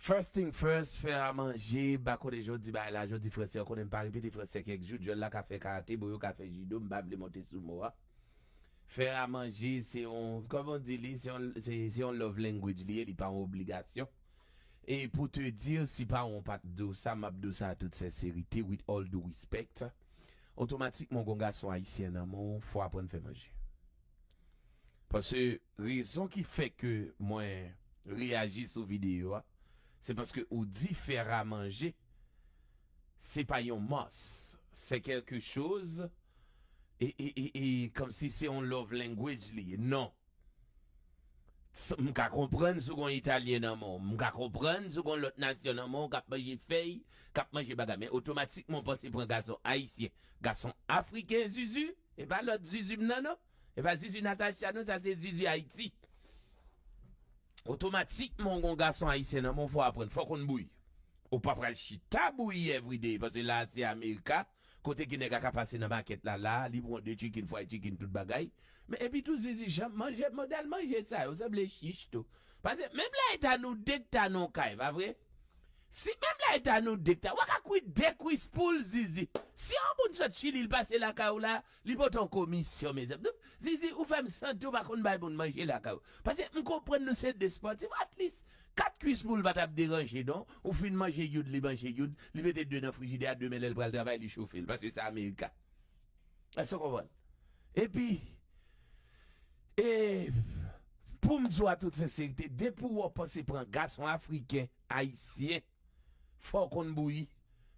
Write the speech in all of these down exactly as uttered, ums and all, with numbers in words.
First thing first, fè a manje, m pa konnen jan w di bagay la, jan w di fransè, w konnen m pa repete fransè kèk jou, djòl la ka fè karate, bon, yo ka fè jido, m pa vle monte sou mo a. Fè a manje, se yon, kòman w di li, se yon, se, se yon love language li ye, li pa yon obligasyon. E pou te dir, si pa yon pa t di w sa, m ap di w sa a tout senserite, with all due respect, otomatikman w gon gason ayisyen nan men w, fò w aprann fè manje. Paske rezon ki fè ke mwen reyaji sou videyo a, se paske ou di fè a manje, se pa yon must, se quelque chose, e, e, e, e kòmsi se yon love language li ye. Non. S- M ka konprann si w gon Italyen nan men w, m ka konprann si w gon lòt nasyon nan men w k ap manje fèy, k ap manje bagay, men otomatikman w panse pran gason ayisyen, gason afriken, Zuzu, e pa lòt Zuzu m nan non, e pa Zuzu Natacha non, sa se Zuzu Ayiti. Otomatikman w gon gason ayisyen nan men w, fò w aprann, fò w konn bouyi. Ou pa pral chita bouyi everyday, paske la a se Amerika, kote ki nèg la ka pase nan makèt la, la, li pran de chicken, fried chicken, tout bagay. Men epi tou, Zuzu, jan manje, modèl manje sa yo, sanble chich tou. Paske menm lè e ta nou de k ta nan kay, pa vre? Si menm lè e ta nou de k ta, w ka kwi de kwis poul, Zuzu. Si yon moun sot Chili, l pase lakay ou la, li pote yon komisyon, mezanmi. Donk, Zuzu, ou fè m santi w pa konn bay moun manje lakay ou. Paske m konprann nou se de spòtif, at least, kat kwis poul pa t ap deranje, non? Ou fin manje youn, li manje youn, li mete de nan frijidè a, demen lè l pral travay, li chofe l, paske se Amerika. Èske w konprann? Epi, e, pou m di w a tout senserite, depi w panse pran gason afriken, ayisyen, fò w konn bouyi.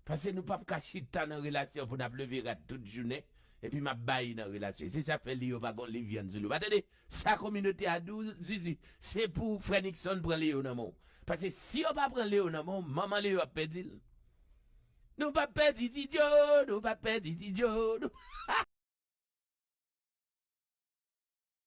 Paske nou p ap ka chita nan relasyon pou n ap leve rat tout jounen, epi m ap bayi nan relasyon. Se sa k fè Leo pa gon liv vyann sou li. Ou pa tande sa kominote a di w, Zuzu? Se pou frè Nixon pran Leo nan men w. Paske si yo pa pran Leo nan men w, manman Leo ap pèdi l. Nou p ap pèdi Ti Djo, nou p ap pèdi Ti Djo. Nou...